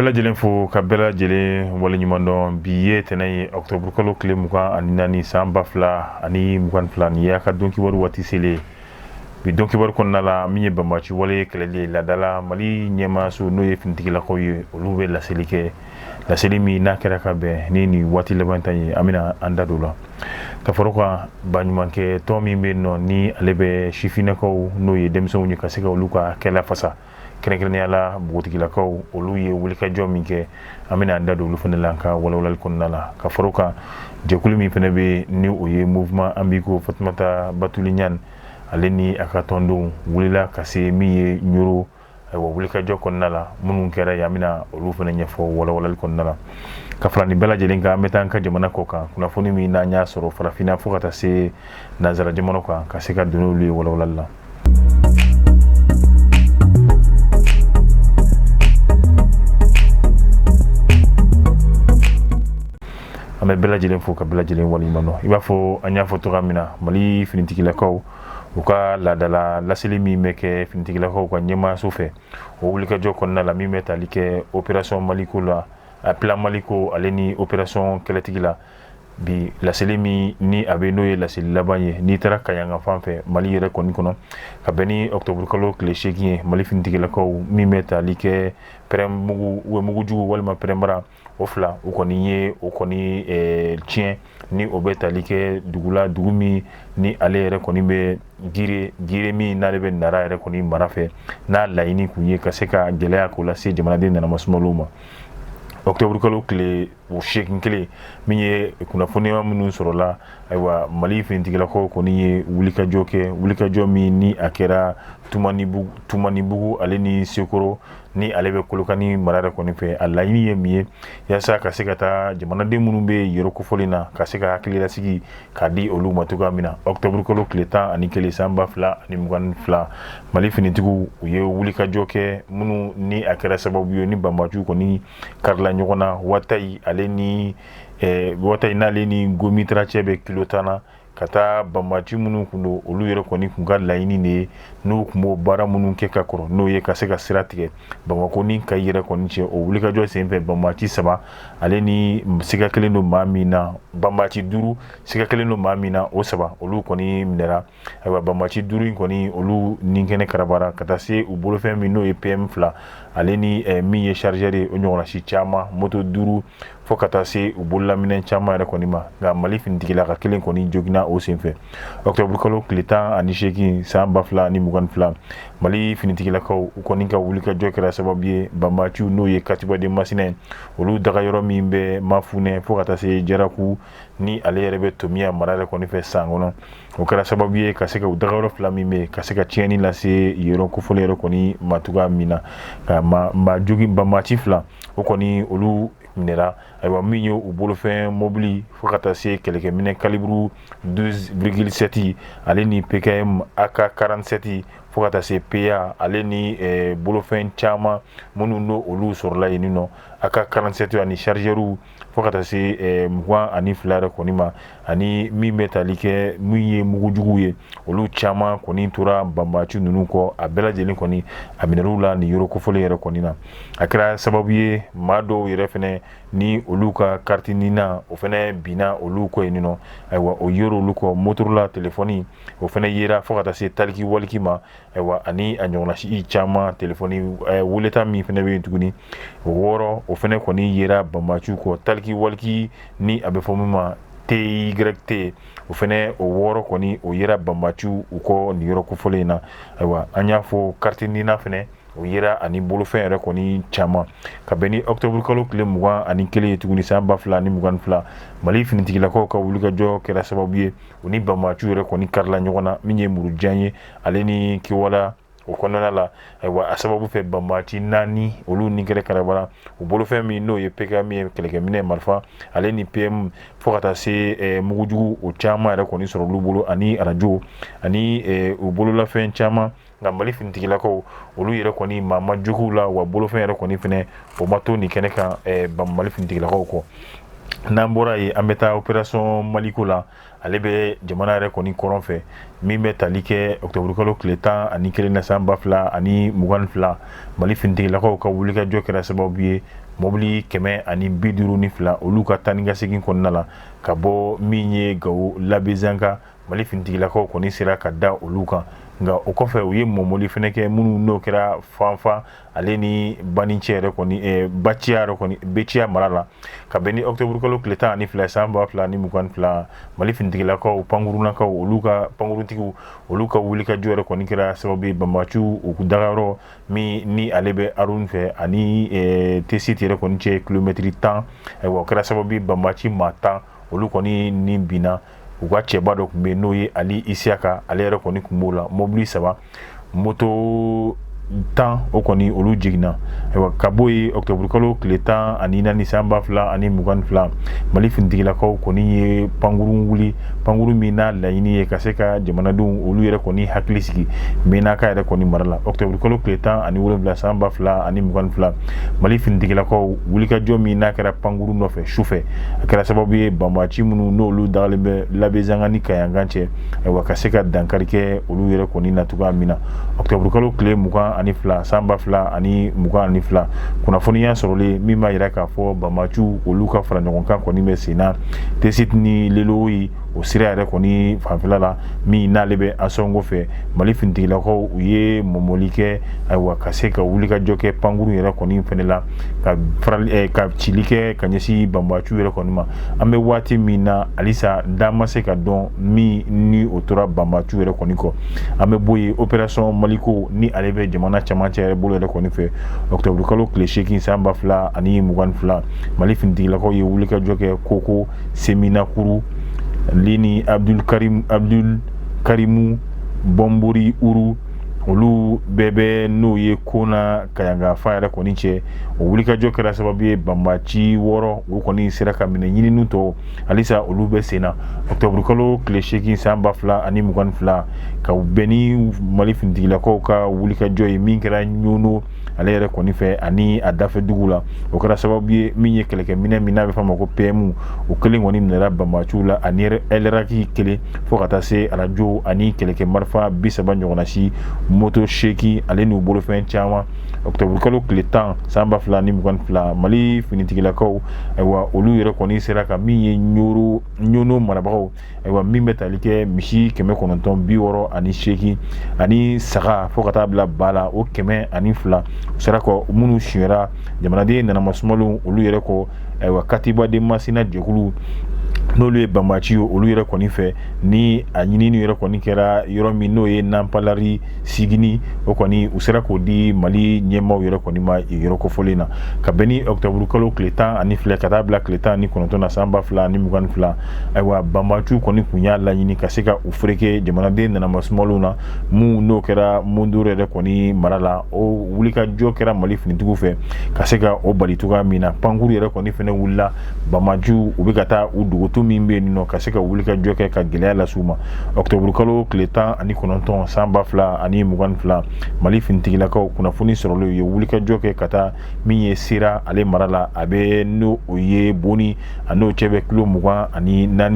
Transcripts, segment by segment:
Lajɛlen fo ka bɛɛ lajɛlen waleɲuman dɔn. Bi ye tɛnɛ ye, octobre kalo tile 24 san 2022. Nin y'a ka don kibaru waati selen. Bi don kibaru kɔnɔna la, min ye banbaci wale kɛlɛli ye laadala, Mali ɲɛmaaso, n'o ye finitigilakaw ye, olu bɛ laseli kɛ. Laseli min n'a kɛra ka bɛn ni nin waati laban ta ye, an bɛna an da don la. Ka fara kan, baɲumankɛ tɔn min bɛ yen nɔ, ni ale bɛ sifinnakaw, n'o ye denmisɛnw ye, ka se ka olu ka hakɛ lafasa, kɛrɛnkɛrɛnnenya la npogotigilakaw, olu ye wulikajɔ min kɛ, an bɛna an da don olu fana la an ka walawalali kɔnɔna la. Ka fara kan, jɛkulu min fana bɛ, ni o ye Mouvement Ambiko, Fatumata Batuli Ɲani, ale ni a ka tɔndenw wulila ka se min ye Ɲoro. Ayiwa, wulikajɔ kɔnɔna la minnu kɛra yen, an bɛna olu fana ɲɛfɔ walawalali kɔnɔna la. Ka fara nin bɛɛ lajɛlen kan, an bɛ taa an ka jamana kɔ kan, kunnafoni min n'an y'a sɔrɔ farafinna fo ka taa se nanzara jamanaw kan, ka se ka don n'olu ye walawalali la. An bɛ bɛɛ lajɛlen fo ka bɛɛ lajɛlen waleɲuman dɔn. I b'a fɔ an y'a fɔ cogoya min na, Mali finitigilakaw u ka laadala laseli min bɛ kɛ finitigilakaw ka ɲɛmaaso fɛ, o wulikajɔ kɔnɔna la min bɛ tali kɛ opération Maliko la, plan Maliko, ale ni opération kɛlɛtigi la, bi laseli min ni a bɛ, n'o ye laseli laban ye, n'i taara Kaɲanga fan fɛ, Mali yɛrɛ kɔni kɔnɔ, ka bɛn ni octobre kalo tile 8 ye, Mali finitigilakaw min bɛ tali kɛ pɛrɛn-mugu, mugujugu walima pɛrɛnbara, o fila u kɔni ye o kɔni tiɲɛ, ni o bɛ tali kɛ dugu la, dugu min ni ale yɛrɛ kɔni bɛ Gire, Gire min n'ale bɛ Nara yɛrɛ kɔni mara fɛ, n'a laɲini kun ye ka se ka gɛlɛya k'o lase jamanaden nanamasumalenw ma. Octobre kalo tile o 8 kelen min ye, kunnafoniya minnu sɔrɔla, ayiwa, Mali finitigilakaw kɔni ye wulikajɔ kɛ, wulikajɔ min ni a kɛra Tumanibugu ale ni Sekoro, ni ale bɛ Kolokani mara yɛrɛ kɔni fɛ. A laɲini ye min ye, yaasa ka se ka taa jamanaden minnu bɛ yɔrɔ kofɔlen na, ka se ka hakililasigi k'a di olu ma cogoya min na. Octobre kalo tile 11 san 2022, Mali finitigiw u ye wulikajɔ kɛ minnu ni a kɛra sababu ye ni banbaciw kɔni karila ɲɔgɔn na Watayi ale ni Watayi n'ale ni Gomitara cɛ bɛ kilo 10 na, ka taa banbaci minnu kun don, olu yɛrɛ kɔni kun ka laɲini de ye, n'u kun b'o baara minnu kɛ ka kɔrɔ, n'o ye ka se ka sira tigɛ Bamakɔ ni Kayi yɛrɛ kɔni cɛ. O wulikajɔ senfɛ, banbaci 3 ale ni siga kelen don maa min na, banbaci 5 siga kelen don maa min na, o 3 olu kɔni minɛra. Ayiwa, banbaci 5 in kɔni, olu ni kɛnɛ karabara ka taa se u bolofɛn min, n'o ye PM 2 ale ni min ye chargeur ye, o ɲɔgɔnna si caman, moto 5, fo ka taa se u bololaminɛ caman yɛrɛ kɔni ma. Nka Mali finitigilaka kelen kɔni joginna o senfɛ. Octobre kalo tile 18 san 2022, Mali finitigilakaw u kɔni ka wulikajɔ kɛra sababu ye banbaciw, n'o ye Katiba de Masina, olu daga yɔrɔ min bɛ Mafunɛ fo ka taa se Jaraku, ni ale yɛrɛ bɛ Tomiya mara yɛrɛ kɔni fɛ san kɔnɔ, o kɛra sababu ye ka se ka u dagayɔrɔ fila min bɛ, ka se ka tiɲɛni lase yɔrɔ kofɔlen yɛrɛ kɔni ma cogoya min na, ka maa jogin, banbaci 2, o kɔni olu minɛra. Ayiwa, min ye u bolofɛn mobili fo ka taa se kɛlɛkɛminɛ calibre 12,7 ale ni PKM AK 47 fo ka taa se PA ale ni bolofɛn caman minnu n'o olu sɔrɔla yen nɔ, AK 47 ani chargeur fo ka taa se 22 yɛrɛ kɔni ma, ani min bɛ tali kɛ min ye mugujugu ye, olu caman kɔni tora banbaci ninnu kɔ. A bɛɛ lajɛlen kɔni a minɛr'u la nin yɔrɔ kofɔlen yɛrɛ kɔni na. A kɛra sababu ye maa dɔw yɛrɛ fɛnɛ ni olu ka carte NINA, o fɛnɛ binna olu kɔ yen nɔ. Ayiwa, o yer'olu olu kɔ, Motorola telefɔni o fɛnɛ yera fo ka taa se talkie walkie ma. Ayiwa, ani a ɲɔgɔnna si caman, telefɔni weleta min fɛnɛ bɛ yen tuguni, o 6, o fɛnɛ kɔni yera banbaciw kɔ. Talkie walkie ni a bɛ fɔ min ma TYT, o fɛnɛ o 6 kɔni, o yera banbaciw u kɔ nin yɔrɔ kofɔlen in na. Ayiwa, an y'a fɔ, carte NINA fɛnɛ o yera ani bolofɛn yɛrɛ kɔni caman. Ka bɛn ni octobre kalo tile 21 ye tuguni san 2022, Mali finitigilakaw ka wulikajɔ kɛra sababu ye u ni banbaciw yɛrɛ kɔni karila ɲɔgɔn na, min ye Murujan ye ale ni Kiwala o kɔnɔna la. Ayiwa, a sababu fɛ, banbaci 4 olu ni kɛra karabara, u bolofɛn min n'o ye PKM ye, kɛlɛkɛminɛ marifa ale ni PM fo ka taa se mugujugu, o caman yɛrɛ kɔni sɔrɔ olu bolo, ani arajo ani u bololafɛn caman. Nka Mali finitigilakaw olu yɛrɛ kɔni maa ma jogiw la, wa bolofɛn yɛrɛ kɔni fɛnɛ o ma to nin kɛnɛ kan Mali finitigilakaw kɔ. N'an bɔra yen, an bɛ taa opération Maliko la. Ale bɛ jamana yɛrɛ kɔni kɔrɔn fɛ, min bɛ tali kɛ ɔkutɔburukalo tile 11 na san 2022, Mali finitigilakaw ka wulikajɔ kɛra sababu ye mobili 152 olu ka taa ni ka segin kɔnɔna la ka bɔ min ye Gawo Labezanga. Mali finitigilakaw kɔni sera ka da olu kan, nka o kɔfɛ u ye mɔmɔli fɛnɛ kɛ minnu n'o kɛra Fanfan ale ni Banicɛ yɛrɛ kɔni, Baciya yɛrɛ kɔni, Beciya mara la, ka bɛn ni ɔkutɔburukalo tile 12 san 2022. Mali finitigilakaw, pankurunakaw, olu ka pankuruntigiw, olu ka wulikajɔ yɛrɛ kɔni kɛra sababu ye banbaanciw u dagayɔrɔ min ni ale bɛ Arun fɛ ani Tessit yɛrɛ kɔni cɛ kilomɛtiri 10. Ayiwa, o kɛra sababu ye banbaanci maa 10 olu kɔni ni binna. U ka cɛba dɔ tun bɛ yen n'o ye Ali Isiyaka, ale yɛrɛ kɔni tun b'o la. Mobili 3, moto 10, o kɔni olu jiginna. Ayiwa, ka bɔ yen, ɔkutɔburukalo tile 14 san 2022, Mali finitigilakaw kɔni ye pankurun wuli, pankurun min n'a laɲini ye ka se ka jamanadenw olu yɛrɛ kɔni hakili sigi Menaka yɛrɛ kɔni mara la. Ɔkutɔburukalo tile 17 san 2022, Mali finitigilakaw wulikajɔ min n'a kɛra pankurun nɔfɛ su fɛ, a kɛra sababu ye banbaanci minnu n'olu dagalen bɛ Labezanga ni Kayangan cɛ, ayiwa, ka se ka dankari kɛ olu yɛrɛ kɔni na cogoya min na. Ɔkutɔburukalo tile 22 san 2022, kunnafoniya sɔrɔlen min b'a jira k'a fɔ banbaanciw olu ka fara ɲɔgɔn kan kɔni bɛ sen na Tessit ni Lelowoyi, o sira yɛrɛ kɔni fanfɛla la min n'ale bɛ Asɔngo fɛ, Mali finitigilakaw u ye mɔmɔli kɛ, ayiwa, ka se ka wulikajɔ kɛ pankurun yɛrɛ kɔni fɛnɛ la ka farali, ka cili kɛ ka ɲɛsin banbaanciw yɛrɛ kɔni ma. An bɛ waati min na, halisa da ma se ka dɔn min ni o tora banbaanciw yɛrɛ kɔni kɔ. An bɛ bɔ yen, opération Maliko ni ale bɛ jamana camancɛ yɛrɛ bolo yɛrɛ kɔni fɛ, ɔkutɔburukalo tile 8 san 2022, Mali finitigilakaw ye wulikajɔ kɛ Koko Seminakuru li ni Abdul Karim, Abdul Karimu Bɔnbori Uru, olu bɛɛ bɛ n'o ye Kona Kayanga fa yɛrɛ kɔni cɛ. O wulikajɔ kɛra sababu ye banbaanci 6 o kɔni sera ka minɛ. Ɲinini tɔ halisa olu bɛ sen na. Ɔkutɔburukalo tile 8 san 2022, ka bɛn ni Mali finitigilakaw ka wulikajɔ ye min kɛra Ɲono ale yɛrɛ kɔni fɛ ani a dafɛ dugu la, o kɛra sababu ye min ye kɛlɛkɛminɛ min n'a bɛ f'a ma ko PM, o kelen kɔni minɛra banbaanciw la, ani LRAK kelen, fo ka taa se arajo ani kɛlɛkɛ marifa 30 ɲɔgɔnna si, moto 8 ale n'u bolofɛn caman. Ɔkutɔburukalo tile 10 san 2022, Mali finitigilakaw, ayiwa, olu yɛrɛ kɔni sera ka min ye Ɲoro Ɲono marabagaw, ayiwa, min bɛ tali kɛ misi 968 ani saga fo ka taa bila ba la o 102 sera kɔ minnu sonyɛra jamanaden nanama sumalenw olu yɛrɛ kɔ. Ayiwa, Katiba de Masina jɛkulu n'olu ye banbaanci ye, olu yɛrɛ kɔni fɛ ni a ɲinini yɛrɛ kɔni kɛra yɔrɔ min n'o ye Nanpalari Sigini, o kɔni u sera k'o di Mali ɲɛmaaw yɛrɛ kɔni ma yɔrɔ kofɔlen na. Ka bɛn ni ɔkutɔburukalo tile 12 ka taa bila tile 19 na san 2022, ayiwa, banbaanciw kɔni tun y'a laɲini ka se ka u fereke jamanaden nanama sumalenw na mun n'o kɛra Mondoro yɛrɛ kɔni mara la. O wulikajɔ kɛra Mali finitigiw fɛ ka se ka o bali cogoya min na. Pankuru yɛrɛ kɔni fɛnɛ wulila, banbaanciw u bɛ ka taa u dogoto min bɛ yen nɔ ka se ka wulikajɔ kɛ ka gɛlɛya lase u ma. Ɔkutɔburukalo tile 19 san 2022, Mali finitigilakaw kunnafoni sɔrɔlen, u ye wulikajɔ kɛ ka taa min ye Sera ale mara la, a bɛ n'o o ye Boni, a n'o cɛ bɛ kilo 24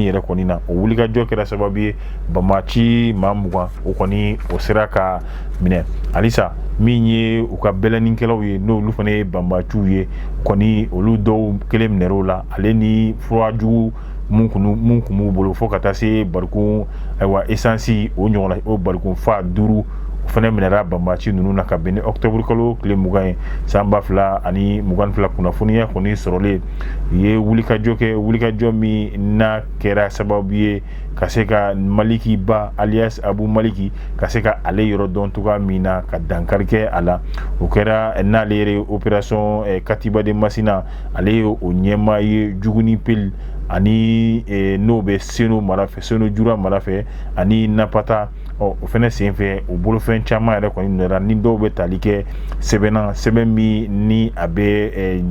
yɛrɛ kɔni na. O wulikajɔ kɛra sababu ye banbaanci maa 20 o kɔni o sera ka minɛ. Halisa min ye u ka bɛlɛninkɛlaw ye, n'olu fana ye banbaanciw ye kɔni, olu dɔw kelen minɛr'o la, ale ni furajugu mun kun b'u bolo, fo ka taa se barikon, ayiwa, esansi o ɲɔgɔnna o barikon fa 5, o fana minɛra banbaanci ninnu na. Ka bɛn ni ɔkutɔburu kalo tile 20 ye san 2022, kunnafoniya kɔni sɔrɔlen, u ye wulikajɔ kɛ, wulikajɔ min n'a kɛra sababu ye ka se ka Maliki Ba alias Abu Maliki ka se ka ale yɔrɔ dɔn cogoya min na ka dankari kɛ a la. O kɛra n'ale yɛrɛ opération Katiba de Masina, ale ye o ɲɛmaa ye Juguni Peli ani n'o bɛ Seno mara fɛ, Seno Jura mara fɛ, ani Napata. Ɔ, o fɛnɛ senfɛ, u bolofɛn caman yɛrɛ kɔni minɛra, ni dɔw bɛ tali kɛ sɛbɛn na, sɛbɛn min ni a bɛ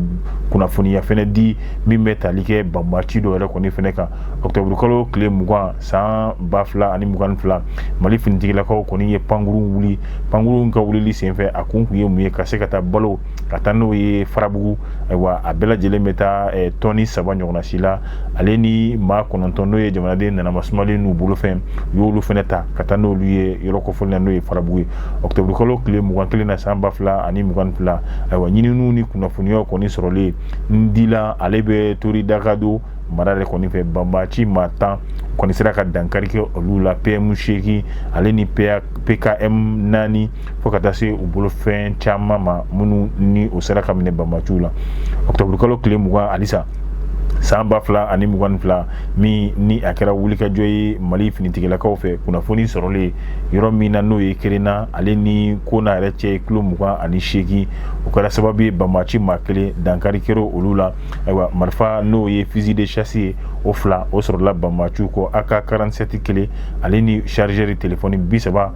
kunnafoniya fɛnɛ di, min bɛ tali kɛ banbaci dɔ yɛrɛ kɔni fɛnɛ kan. Octobre kalo tile 20, san 2022, Mali finitigilakaw kɔni ye pankurun wuli. Pankurun ka wulili senfɛ, a kun ye mun ye? Ka se ka taa balo ka taa n'o ye Farabugu. Ayiwa, a bɛɛ lajɛlen bɛ taa tɔni 3 ɲɔgɔnna si la, ale ni maa 9, n'o ye jamanaden nanama sumalen n'u bolofɛn, u y'olu fɛnɛ ta ka taa n'olu ye yɔrɔ kofɔlen na, n'o ye Farabugu ye. Octobre kalo tile 21 na, san 2022, ayiwa, ɲininiw ni kunnafoniyaw kɔni sɔrɔlen n dila, ale bɛ Tori Dakado mara yɛrɛ kɔni fɛ, banbaci maa 10 kɔni sera ka dankari kɛ olu la, PM 8 ale ni PKM 4, fo ka taa se u bolofɛn caman ma, minnu ni o sera ka minɛ banbaciw la. Octobre kalo tile 20 halisa, san 2022, min ni a kɛra wulikajɔ ye Mali finitigilakaw fɛ, kunnafoni sɔrɔlen yɔrɔ min na, n'o ye Kerenna ale ni Kona yɛrɛ cɛ kilo 28, o kɛra sababu ye banbaci maa kelen dankari kɛra olu la. Ayiwa, marifa, n'o ye fusil de chasse ye, o fila o sɔrɔla banbaciw kɔ, AK 47 kelen ale ni chargeur téléphone 33,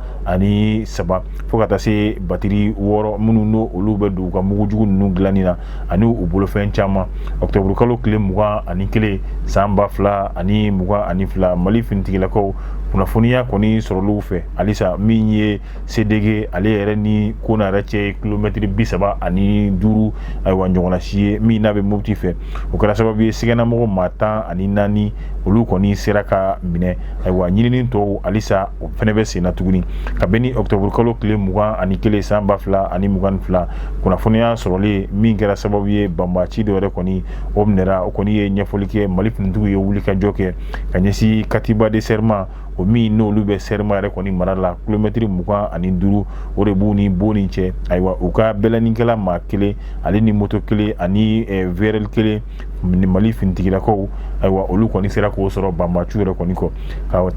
fo ka taa se batiri 6, minnu n'o olu bɛ don u ka mugujugu ninnu dilanni na, ani u bolofɛn caman. Octobre kalo tile 21, san 2022, Mali finitigilakaw kunnafoniya kɔni sɔrɔliw fɛ halisa, min ye CDG ale yɛrɛ ni Kona yɛrɛ cɛ kilomɛtiri 35, ayiwa, ɲɔgɔnna si ye, min n'a bɛ Mopti fɛ, o kɛra sababu ye siganamɔgɔ maa 14, olu kɔni sera ka minɛ. Ayiwa, ɲinini tɔw halisa, o fɛnɛ bɛ sen na tuguni. Ka bɛn ni octobre kalo tile 21, san 2022, kunnafoniya sɔrɔlen min kɛra sababu ye banbaci dɔ yɛrɛ kɔni o minɛra, o kɔni ye ɲɛfɔli kɛ. Mali finitigiw ye wulikajɔ kɛ ka ɲɛsin Katiba de Serma, o min n'olu bɛ Serma yɛrɛ kɔni mara la, kilomɛtiri 25, o de b'u ni bon ni cɛ. Ayiwa, u ka bɛlɛnikɛla maa kelen ale ni moto kelen ani VRL kelen ni Mali finitigilakaw, ayiwa, olu kɔni sera k'o sɔrɔ banbaciw yɛrɛ kɔni kɔ.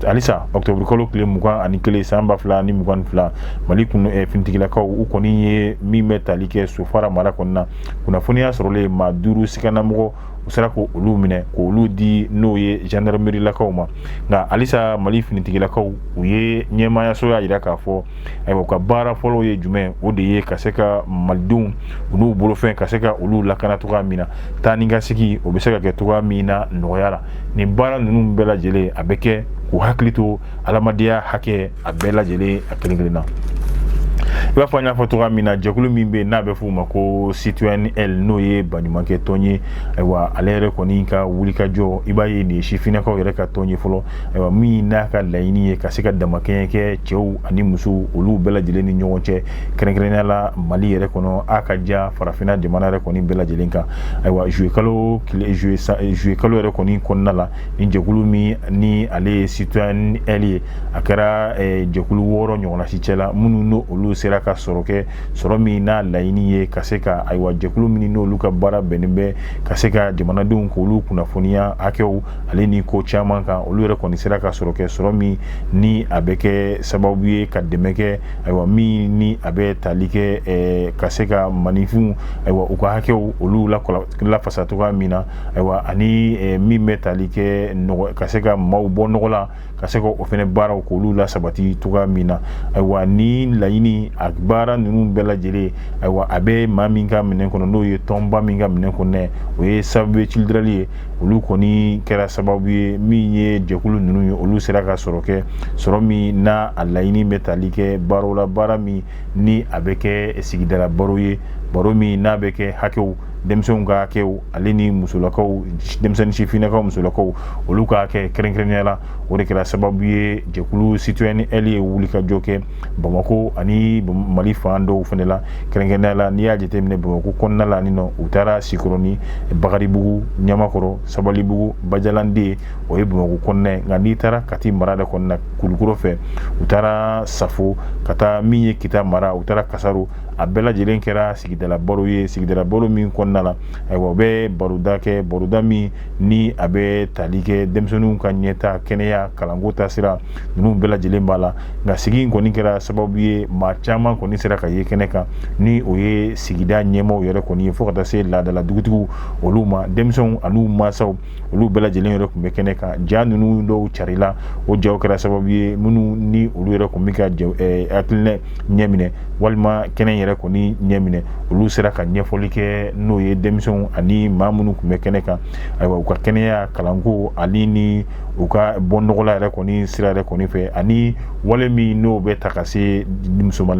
Halisa, octobre kalo tile 21, san 2022, Mali kun finitigilakaw, u kɔni ye min bɛ tali kɛ Sofara mara kɔni na, kunnafoniya sɔrɔlen maa 5 siganamɔgɔ, u sera k'olu minɛ k'olu di, n'o ye gendarmerie lakaw ma. Nka halisa, Mali finitigilakaw, u ye ɲɛmaayaso y'a jira k'a fɔ, ayiwa, u ka baara fɔlɔ ye jumɛn? O de ye ka se ka malidenw u n'u bolofɛn, ka se ka olu lakana cogoya min na, taa ni ka segi o bɛ se ka kɛ cogoya min na nɔgɔya la. Nin baara ninnu bɛɛ lajɛlen, a bɛ kɛ k'u hakili to adamadenya hakɛ a bɛɛ lajɛlen a kelen kelen na. I b'a fɔ an y'a fɔ cogoya min na, jɛkulu min bɛ yen n'a bɛ f'o ma ko Citoyen L, n'o ye baɲumankɛ tɔn ye, ayiwa, ale yɛrɛ kɔni ka wulikajɔ, i b'a ye nin ye sifinnakaw yɛrɛ ka tɔn ye fɔlɔ, ayiwa, min n'a ka laɲini ye ka se ka damakɛɲɛ kɛ cɛw ani musow, olu bɛɛ lajɛlen ni ɲɔgɔn cɛ, kɛrɛnkɛrɛnnenya la Mali yɛrɛ kɔnɔ, a ka ja farafinna jamana yɛrɛ kɔni bɛɛ lajɛlen kan. Ayiwa, juillet kalo tile juillet kalo yɛrɛ kɔni kɔnɔna la, ni jɛkulu min ni ale ye Citoyen L ye, a kɛra jɛkulu 6 ɲɔgɔnna si cɛ la, minnu n'o olu sera ka sɔrɔ kɛ, sɔrɔ min n'a laɲini ye ka se ka, ayiwa, jɛkulu min n'olu ka baara bɛnnen bɛ ka se ka jamanadenw k'olu kunnafoniya hakɛw ale ni ko caman kan, olu yɛrɛ kɔni sera ka sɔrɔ kɛ, sɔrɔ min ni a bɛ kɛ sababu ye ka dɛmɛ kɛ, ayiwa, min ni a bɛ tali kɛ ka se ka maninfinw, ayiwa, u ka hakɛw olu lafasa cogoya min na, ayiwa, ani min bɛ tali kɛ ka se ka maaw bɔ nɔgɔ la, ka se ka o fɛnɛ baaraw k'olu la sabati cogoya min na. Ayiwa, ni laɲini a baara ninnu bɛɛ lajɛlen, ayiwa, a bɛ maa min ka minɛn kɔnɔ, n'o ye tɔnba min ka minɛn kɔnɔ, o ye sababu ye Children ye, olu kɔni kɛra sababu ye min ye jɛkulu ninnu ye, olu sera ka sɔrɔ kɛ, sɔrɔ min n'a a laɲini bɛ tali kɛ baaraw la, baara min ni a bɛ kɛ sigidala baro ye, baro min n'a bɛ kɛ hakɛw, denmisɛnw ka hakɛw ale ni musolakaw, denmisɛnnin sifinnakaw, musolakaw, olu ka hakɛ kɛrɛnkɛrɛnnenya la. O de kɛra sababu ye jɛkulu Citoyen L ye wulikajɔ kɛ Bamakɔ ani Mali fan dɔw fana la, kɛrɛnkɛrɛnnenya la n'i y'a jateminɛ Bamakɔ kɔnɔna la, ni nɔ u taara Sikɔrɔni, Bakaribugu, Ɲamakɔrɔ, Sabalibugu, Bajalanden, o ye Bamakɔ kɔnɔna ye. Nka n'i taara Kati mara de kɔnɔna, Kulukɔrɔ fɛ, u taara Safo, ka taa min ye Kita mara, u taara Kasaro. A bɛɛ lajɛlen kɛra sigidala baro ye, sigidala baro min kɔnɔna kɔnɔna la. Ayiwa, u bɛ baroda kɛ, baroda min ni a bɛ tali kɛ denmisɛnninw ka ɲɛta, kɛnɛya, kalanko taasira ninnu bɛɛ lajɛlen b'a la. Nka sigi in kɔni kɛra sababu ye, maa caman kɔni sera ka ye kɛnɛ kan, ni o ye sigida ɲɛmaaw yɛrɛ kɔni ye, fo ka taa se laadala dugutigiw olu ma, denmisɛnw an'u mansaw, olu bɛɛ lajɛlen yɛrɛ tun bɛ kɛnɛ kan. Ja ninnu dɔw carila, o jaw kɛra sababu ye minnu ni olu yɛrɛ tun bɛ ka hakilina ɲɛminɛ walima kɛnɛ yɛrɛ kɔni ɲɛminɛ, olu sera ka ɲɛfɔli kɛ, n'o ye denmisɛnw ani maa minnu tun bɛ kɛnɛ kan, ayiwa, u ka kɛnɛya, kalanko ani ni u ka bɔ nɔgɔla yɛrɛ kɔni sira yɛrɛ kɔni fɛ, ani wale min n'o bɛ ta ka se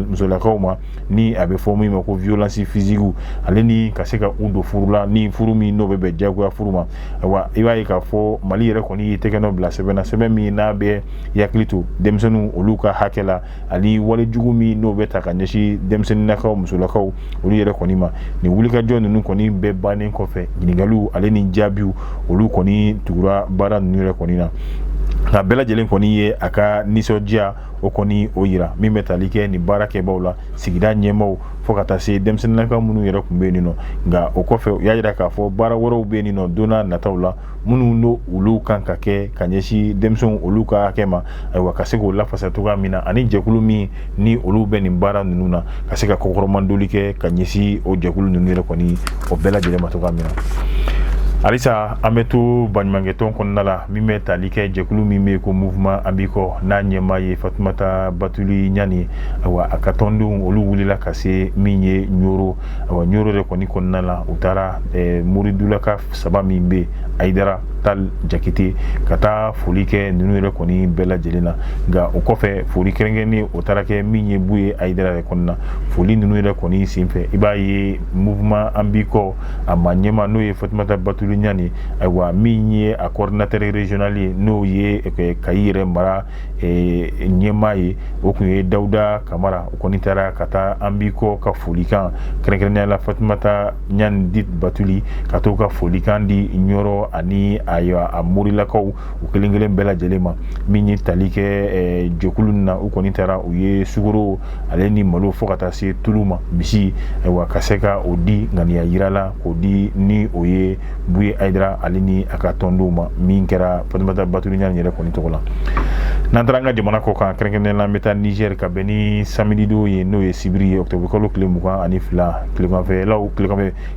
musolakaw ma, ni a bɛ fɔ min ma ko violence physique, ale ni ka se ka u don furu la, ni furu min n'o bɛ bɛn jagoya furu ma. Ayiwa, i b'a ye k'a fɔ Mali yɛrɛ kɔni y'i tɛgɛ nɔ bila sɛbɛn na, sɛbɛn min n'a bɛ hakili to denmisɛnninw olu ka hakɛ la, ani wale jugu min n'o bɛ ta ka ɲɛsin denmisɛnninnakaw, musolakaw olu yɛrɛ kɔni ma. Nin wulikajɔ ninnu kɔni bɛɛ bannen kɔfɛ, ɲininkaliw ale ni jaabiw olu kɔni tugura baara ninnu yɛrɛ kɔni na. Nka bɛɛ lajɛlen kɔni ye a ka nisɔndiya o kɔni o yira, min bɛ tali kɛ nin baarakɛbaw la, sigida ɲɛmaaw, fo ka taa se denmisɛnninnakaw minnu yɛrɛ tun bɛ yen nɔ. Nka o kɔfɛ, u y'a yira k'a fɔ baara wɛrɛw bɛ yen nɔ don n'a nataw la, minnu n'o olu kan ka kɛ ka ɲɛsin denmisɛnw olu ka hakɛ ma, ayiwa, ka se k'o lafasa cogoya min na, ani jɛkulu min ni olu bɛ nin baara ninnu na, ka se ka kɔkɔrɔmadoli kɛ ka ɲɛsin o jɛkulu ninnu yɛrɛ kɔni o bɛɛ lajɛlen ma cogoya min na. Halisa an bɛ to baɲumankɛtɔn kɔnɔna la, min bɛ tali kɛ jɛkulu min bɛ yen ko Mouvement An b'i kɔ, n'a ɲɛmaa ye Fatumata Batuli Ɲani. Ayiwa, a ka tɔndenw olu wulila ka se min ye Ɲoro. Ayiwa, Ɲoro yɛrɛ kɔni kɔnɔna la, u taara Muridulaka saba min bɛ yen, Ayidara Tal Jakite, ka taa foli kɛ ninnu yɛrɛ kɔni bɛɛ lajɛlen na. Nka o kɔfɛ, foli kɛrɛnkɛrɛnnen o taara kɛ min ye Buye Ayidara yɛrɛ kɔnɔna. Foli ninnu yɛrɛ kɔni senfɛ, i b'a ye Mouvement An b'i kɔ a ma ɲɛma, n'o ye Fatumata Batuli Ɲani, ayiwa, min ye a coordinateur régional ye, n'o ye Kayi yɛrɛ mara ɲɛmaa ye, o tun ye Dawuda Kamara. O kɔni taara ka taa An b'i kɔ ka folikan, kɛrɛnkɛrɛnnenya la Fatumata Ɲani dit Batuli, ka t'o ka folikan di Ɲɔrɔ ani ayiwa a morilakaw u kelen kelen bɛɛ lajɛlen ma. Min ye tali kɛ jɛkulu na, u kɔni taara, u ye sukaro ale ni malo, fo ka taa se tulu ma, misi, ayiwa, ka se ka o di ŋaniya yira la, k'o di ni o ye Buye Ayidara ale ni a ka tɔndenw ma, min kɛra Fatumata Batuli Ɲani yɛrɛ kɔni tɔgɔ la. N'an taara an ka jamana kɔ kan, kɛrɛnkɛrɛnnenya la an bɛ taa Niger, ka bɛn ni samedi don ye, n'o ye sibiri ye, octobre kalo tile 22, tileganfɛlaw,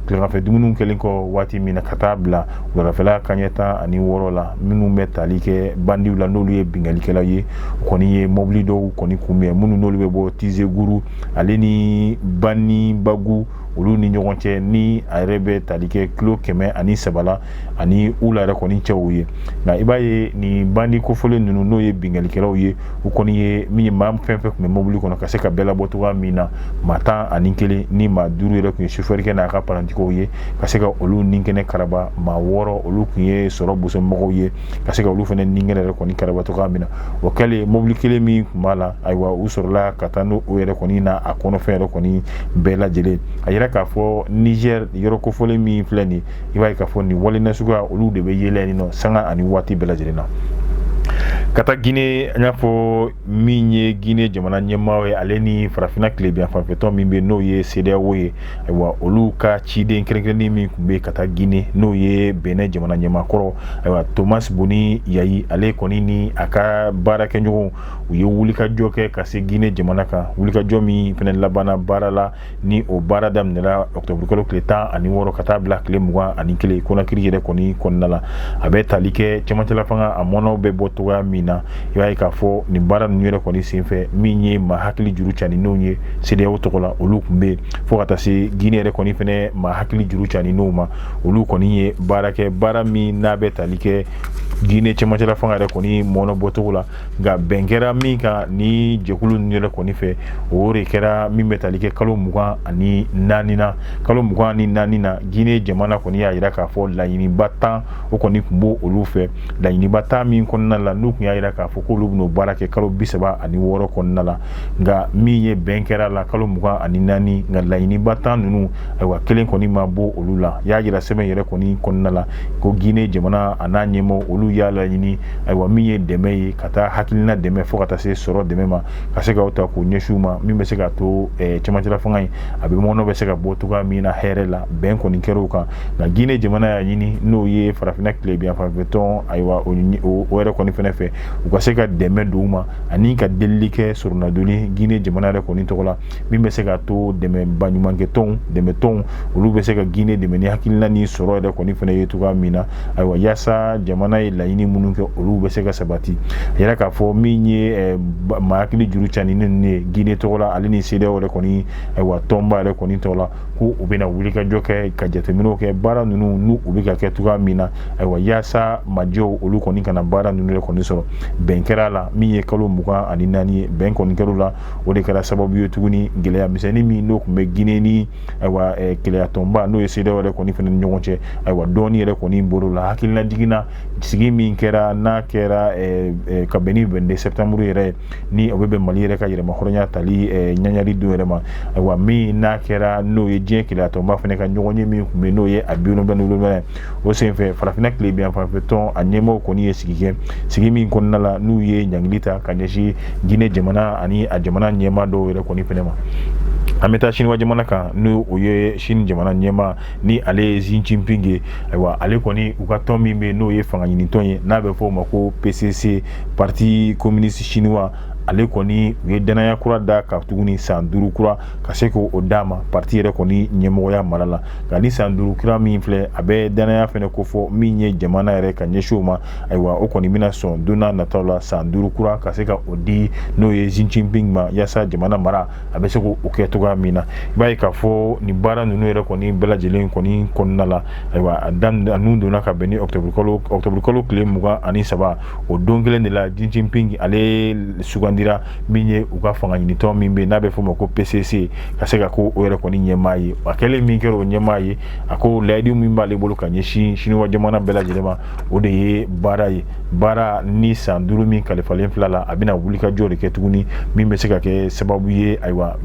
tileganfɛ dumuniw kɛlen kɔ waati min na, ka taa bila wuladafɛla kanɲɛ 16 la, minnu bɛ tali kɛ bandiw la, n'olu ye binkannikɛlaw ye, u kɔni ye mobili dɔw kɔni kunbɛn, minnu n'olu bɛ bɔ Tizeguru ale ni Banibagu olu ni ɲɔgɔn cɛ, ni a yɛrɛ bɛ tali kɛ kilo 103 la ani Ula yɛrɛ kɔni cɛw ye. Nka i b'a ye nin bandi kofɔlen ninnu, n'o ye binkannikɛlaw ye, u kɔni ye min ye, maa fɛn fɛn tun bɛ mobili kɔnɔ, ka se ka bɛɛ labɔ cogoya min na, maa 11 ni maa 5 yɛrɛ tun ye sofɛrikɛ n'a ka parantikiw ye, ka se ka olu ni kɛnɛ karaba. Maa 6, olu tun ye sɔrɔ bosomɔgɔw ye, ka se ka olu fana ni kɛnɛ yɛrɛ kɔni karaba cogoya min na. O kɛlen, mobili kelen min tun b'a la, ayiwa, u sɔrɔla ka taa n'o yɛrɛ kɔni na a kɔnɔfɛn yɛrɛ kɔni bɛɛ lajɛlen. A yira k'a fɔ Niger yɔrɔ kofɔlen min filɛ nin, i b'a ye k'a fɔ nin wale nasuguya olu de bɛ yɛlɛ nin nɔ sanga ani waati bɛɛ lajɛlen na. Ka taa Guinée, an y'a fɔ min ye Guinée jamana ɲɛmaa ye, ale ni farafinna tilebin fanfɛtɔn min bɛ, n'o ye CEDEAO ye, ayiwa, olu ka ciden kɛrɛnkɛrɛnnen min tun bɛ ka taa Guinée, n'o ye Benin jamana ɲɛmaa kɔrɔ, ayiwa, Thomas Boni Yayi, ale kɔni ni a ka baarakɛɲɔgɔnw, u ye wulikajɔ kɛ ka se Guinée jamana kan, wulikajɔ min fana labanna baara la, ni o baara daminɛra octobre kalo tile 16 ka taa bila tile 21 Conakry yɛrɛ kɔni kɔnɔna la. A bɛ tali kɛ cɛmancɛla fanga a mɔnɔw bɛ bɔ cogoya min na. I b'a ye k'a fɔ nin baara ninnu yɛrɛ kɔni senfɛ, min ye maa hakili juru caninenw ye CEDEAO tɔgɔ la, olu tun bɛ yen, fo ka taa se Guinée yɛrɛ kɔni fɛnɛ maa hakili juru caninenw ma. Olu kɔni ye baara kɛ, baara min n'a bɛ tali kɛ Guinée cɛmancɛla fanga yɛrɛ kɔni mɔnɔ bɔcogo la. Nka bɛn kɛra min kan ni jɛkulu ninnu yɛrɛ kɔni fɛ, o de kɛra min bɛ tali kɛ kalo 24 na. Kalo 24 na, Guinée jamana kɔni y'a yira k'a fɔ laɲiniba 10 o kɔni tun b'o olu fɛ, laɲiniba 10 min kɔnɔna la, n'u tun y'a yira k'a fɔ k'olu bɛn'o baara kɛ kalo 36 kɔnɔna la. Nka min ye bɛn kɛra la kalo 24, nka laɲiniba 10 ninnu, ayiwa, kelen kɔni ma bɔ olu la. Y'a yira sɛbɛn yɛrɛ kɔni kɔnɔna la ko Guinée jamana a n'a ɲɛmɔgɔ olu y'a laɲini, ayiwa, min ye dɛmɛ ye, ka taa hakilina dɛmɛ fo ka taa ka taa se sɔrɔ dɛmɛ ma, ka se k'o ta k'o ɲɛsin u ma, min bɛ se k'a to cɛmancɛla fanga in a bɛ mɔnɔ bɛ se ka bɔ cogoya min na hɛrɛ la. Bɛn kɔni kɛra o kan. Nka Guinée jamana y'a ɲini, n'o ye farafinna tilebinyanfanfɛ tɔn, ayiwa, o yɛrɛ kɔni fɛnɛ fɛ, u ka se ka dɛmɛ don u ma ani ka delili kɛ soronadonni Guinée jamana yɛrɛ kɔni tɔgɔ la, min bɛ se k'a to dɛmɛ baɲumankɛ tɔnw, dɛmɛ tɔnw, olu bɛ se ka Guinée dɛmɛ ni hakilina ni sɔrɔ yɛrɛ kɔni fɛnɛ ye cogoya min na, ayiwa, yaasa jamana ye laɲini minnu kɛ, olu bɛ se ka sabati. A yɛrɛ k'a fɔ min ye maa hakili juru cani ninnu ye Guinée tɔgɔ la, ale ni CEDEAO yɛrɛ kɔni, ayiwa, tɔnba yɛrɛ kɔni tɔgɔ la, ko u bɛna wulikajɔ kɛ ka jateminɛw kɛ baara ninnu n'u u bɛ ka kɛ cogoya min na, ayiwa, yaasa majɛw olu kɔni kana baara ninnu yɛrɛ kɔni sɔrɔ. Bɛn kɛra a la min ye kalo 24 ye, bɛn kɔni kɛra o la. O de kɛra sababu ye tuguni, gɛlɛya misɛnnin min n'o tun bɛ Guinée ni, ayiwa, keleya tɔnba, n'o ye CEDEAO yɛrɛ kɔni fana ni ɲɔgɔn cɛ, ayiwa, dɔɔni yɛrɛ kɔni bɔr'o la. Hakilina jiginna sigi min kɛra, n'a kɛra ka bɛn ni 22 septembre yɛrɛ ni o bɛ bɛn Mali yɛrɛ ka yɛrɛmahɔrɔnya tali ɲaɲali don yɛrɛ ma, ayiwa, min n'a kɛra n'o ye diɲɛ keleya tɔnba fana ka ɲɔgɔnye min tun bɛ, n'o ye a 77nan ye, o senfɛ farafinna tilebinyanfanfɛ tɔn a ɲɛmaaw kɔni ye sigi kɛ, sigi min kɔnɔna la n'u ye ɲangili ta ka ɲɛsin Guinée jamana ani a jamana ɲɛmaa dɔw yɛrɛ kɔni fana ma. An bɛ taa Siniwa jamana kan, n'o o ye Sini jamana ɲɛmaa ni ale ye Xi Jinping ye. Ayiwa, ale kɔni, u ka tɔn min bɛ yen, n'o ye fanga ɲinitɔn ye, n'a bɛ fɔ o ma ko PCC, Parti communiste chinois, ale kɔni u ye danaya kura da ka tuguni san 5 kura ka se k'o d'a ma parti yɛrɛ kɔni ɲɛmɔgɔya mara la. Nka ni san 5 kura min filɛ, a bɛ danaya fɛnɛ kofɔ min ye jamana yɛrɛ ka ɲɛsin o ma. Ayiwa, o kɔni bɛna sɔn don n'a nataw la san 5 kura ka se ka o di, n'o ye Xi Jinping ma, yaasa jamana mara a bɛ se k'o kɛ cogoya min na. I b'a ye k'a fɔ nin baara ninnu yɛrɛ kɔni bɛɛ lajɛlen kɔni kɔnɔna la, ayiwa, a daminɛ a nun donna ka bɛn ni octobre kalo tile 23. O don kelen de la, Xi Jinping ale sugandira min ye u ka fanga ɲinitɔn min bɛ yen, n'a bɛ f'o ma ko PCC, ka se ka ko o yɛrɛ kɔni ɲɛmaa ye. A kɛlen min kɛra o ɲɛmaa ye, a ko layidu min b'ale bolo ka ɲɛsin Siniwa jamana bɛɛ lajɛlen ma, o de ye baara ye. Baara ni san 5 min kalifalen fila la, a bɛna wulikajɔ de kɛ tuguni min bɛ se ka kɛ sababu ye, ayiwa,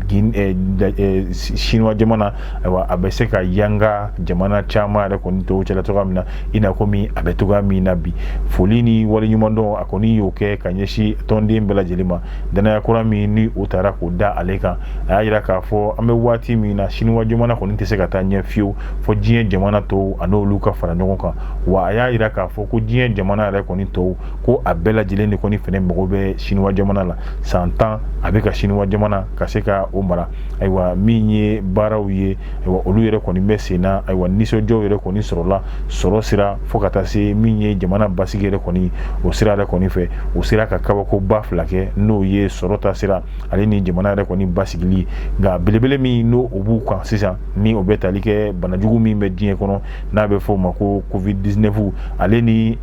Siniwa jamana, ayiwa, a bɛ se ka yanga jamana caman yɛrɛ kɔni tɔw cɛla cogoya min na, i n'a komi a bɛ cogoya min na bi. Foli ni waleɲumandɔn, a kɔni y'o kɛ ka ɲɛsin tɔnden bɛɛ lajɛlen ma, danaya kura min ni o taara k'o da ale kan. A y'a jira k'a fɔ an bɛ waati min na, Siniwa jamana kɔni tɛ se ka taa ɲɛ fiyewu fo diɲɛ jamana tɔw a n'olu ka fara ɲɔgɔn kan. Wa a y'a jira k'a fɔ ko diɲɛ jamana yɛrɛ kɔni tɔw, ko a bɛɛ lajɛlen de kɔni fɛnɛ mago bɛ Siniwa jamana la. San 10 a bɛ ka Siniwa jamana ka se ka o mara. Ayiwa, min ye baaraw ye, ayiwa, olu yɛrɛ kɔni bɛ sen na. Ayiwa, nisɔndiyaw yɛrɛ kɔni sɔrɔla sɔrɔ sira fo ka taa se min ye jamana basigi yɛrɛ kɔni o sira yɛrɛ kɔni fɛ. O sera ka kabakoba fila kɛ, n'o ye sɔrɔ ta sira ale ni jamana yɛrɛ kɔni basigili. Nka belebele min n'o o b'u kan sisan, ni o bɛ tali kɛ banajugu min bɛ diɲɛ kɔnɔ, n'a bɛ fɔ o ma ko Covid-19, ale ni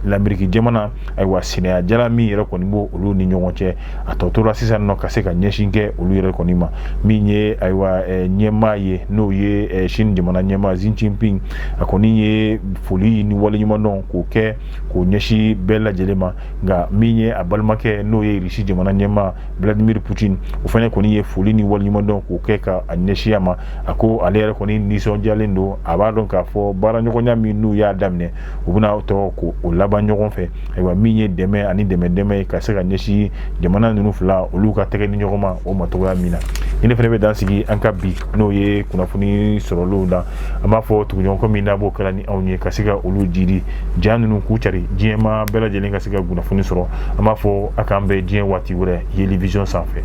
Lameriki jamana, ayiwa, sinaya jala min yɛrɛ kɔni b'o olu ni ɲɔgɔn cɛ, a tɔ tora sisan nɔ ka se ka ɲɛsin kɛ olu yɛrɛ kɔni ma. Min ye, ayiwa, ɲɛmaa ye, n'o ye Sini jamana ɲɛmaa Xi Jinping, a kɔni ye foli ni waleɲumandɔn k'o kɛ k'o ɲɛsin bɛɛ lajɛlen ma. Nka min ye a balimakɛ, n'o ye Irisi jamana ɲɛmaa Vladimir Poutine, o fana kɔni ye foli ni waleɲumandɔn k'o kɛ ka a ɲɛsin a ma. A ko ale yɛrɛ kɔni nisɔndiyalen don, a b'a dɔn k'a fɔ baara ɲɔgɔnya min n'u y'a daminɛ, u bɛna tɔ k'o laban ɲɔgɔn fɛ. Ayiwa, min ye dɛmɛ ani dɛmɛ dɛmɛ ye ka se ka ɲɛsin jamana ninnu fila olu ka tɛgɛ ni ɲɔgɔn ma o ma cogoya min na. Ni ne fana bɛ dan sigi an ka bi, n'o ye kunnafoni sɔrɔlenw la, an b'a fɔ tuguɲɔgɔn min n'a b'o kɛra ni anw ye ka se ka olu jidi ja ninnu k'u cari diɲɛmaa bɛɛ lajɛlen ka se ka kunnafoni sɔrɔ. An b'a fɔ a k'an bɛn diɲɛ waati wɛrɛ Yeli Vision sanfɛ.